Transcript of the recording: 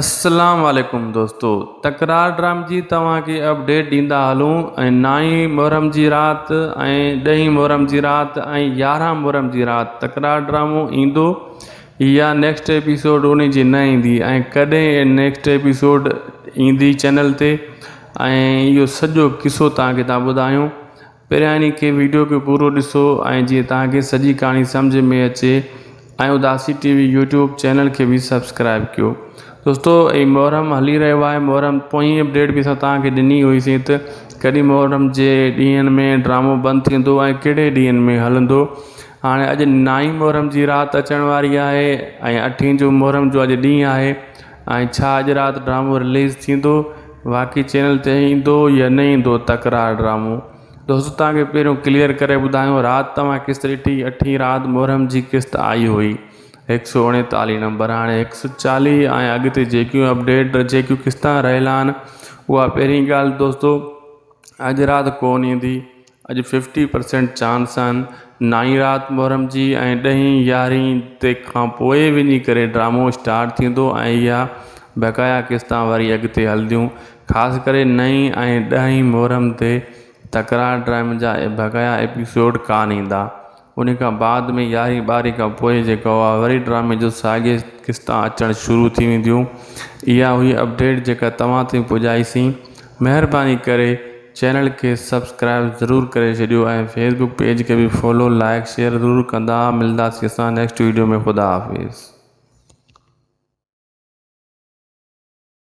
اسلام عليڪم دوستو تڪرار ڊرامي جي توهان کي اپڊيٽ ڏيندا هلون ۽ نائين محرم جي رات ۽ ڏهين محرم جي رات ۽ يارهن محرم جي رات تڪرار ڊرامو ايندو يا نيڪسٽ ايپيسوڊ ان جي نه ايندي ۽ ڪڏهن نيڪسٽ ايپيسوڊ ايندي چينل تي ۽ اهو سڄو قصو توهان کي ٿا ٻڌايون پهريان انهي کي ويڊيو کي پورو ڏسو ۽ جيئن توهان کي سڄي ڪهاڻي سمجهه ۾ اچي ۽ Udasi T V YouTube channel کي به سبسڪرائب ڪيو دوستو هي محرم هلي رهيو آهي محرم پوئين اپڊيٽ به اسان توهان کي ڏني هئي سين ته ڪڏهن محرم جي ڏينهن ۾ ڊرامو بند ٿيندو ۽ ڪهڙي ڏينهن ۾ هلندو هاڻي اڄ نائين محرم جي رات اچڻ واري آهي ۽ اٺين جو محرم جو اڄ ڏينهن آهي ۽ ڇا اڄ رات ڊرامو رليز ٿيندو واقعي چينل تي ايندو يا نه ايندو تڪرار ڊرامو دوستو توهان کي پهريون ڪليئر ڪري ٻڌايون رات توهان قسط ڏٺي اٺين رات محرم جي قسط آئي هئي هڪ سو اڻيتاليهه نمبر هاڻي هڪ سو چاليهه ۽ اڳتي جيڪيون اپڊيٽ جيڪيون قسطان رهيل آهن اها پهرين ڳالهه دوستو اڄ رات ڪون ايندي اڄ ففٽي پرسينٽ چانس آهن نائين رات محرم جي ۽ ڏهين يارهين تي کان پوء وڃي ڪري ڊرامو اسٽارٽ ٿيندو ۽ اها بقايا قسطان وري اڳتي هلنديون خاص ڪري نائين ۽ ڏهين محرم تي تڪرار ڊرامي جا بقايا ايپيسوڊ ڪانه ايندا ان کان بعد ۾ يارهين ٻارهين کان پوء جيڪو آهي وري ڊرامي جو ساڳي قسطان اچڻ شروع ٿي وينديون اها هئي اپڊيٽ جيڪا توهان تائين پڄائيسين مهرباني ڪري چينل کي سبسڪرائب ضرور ڪري ڇڏيو ۽ فيسبوڪ پيج کي به فالو لائڪ شيئر ضرور ڪندا ملنداسين اسان نيڪسٽ ويڊيو ۾ خدا حافظ.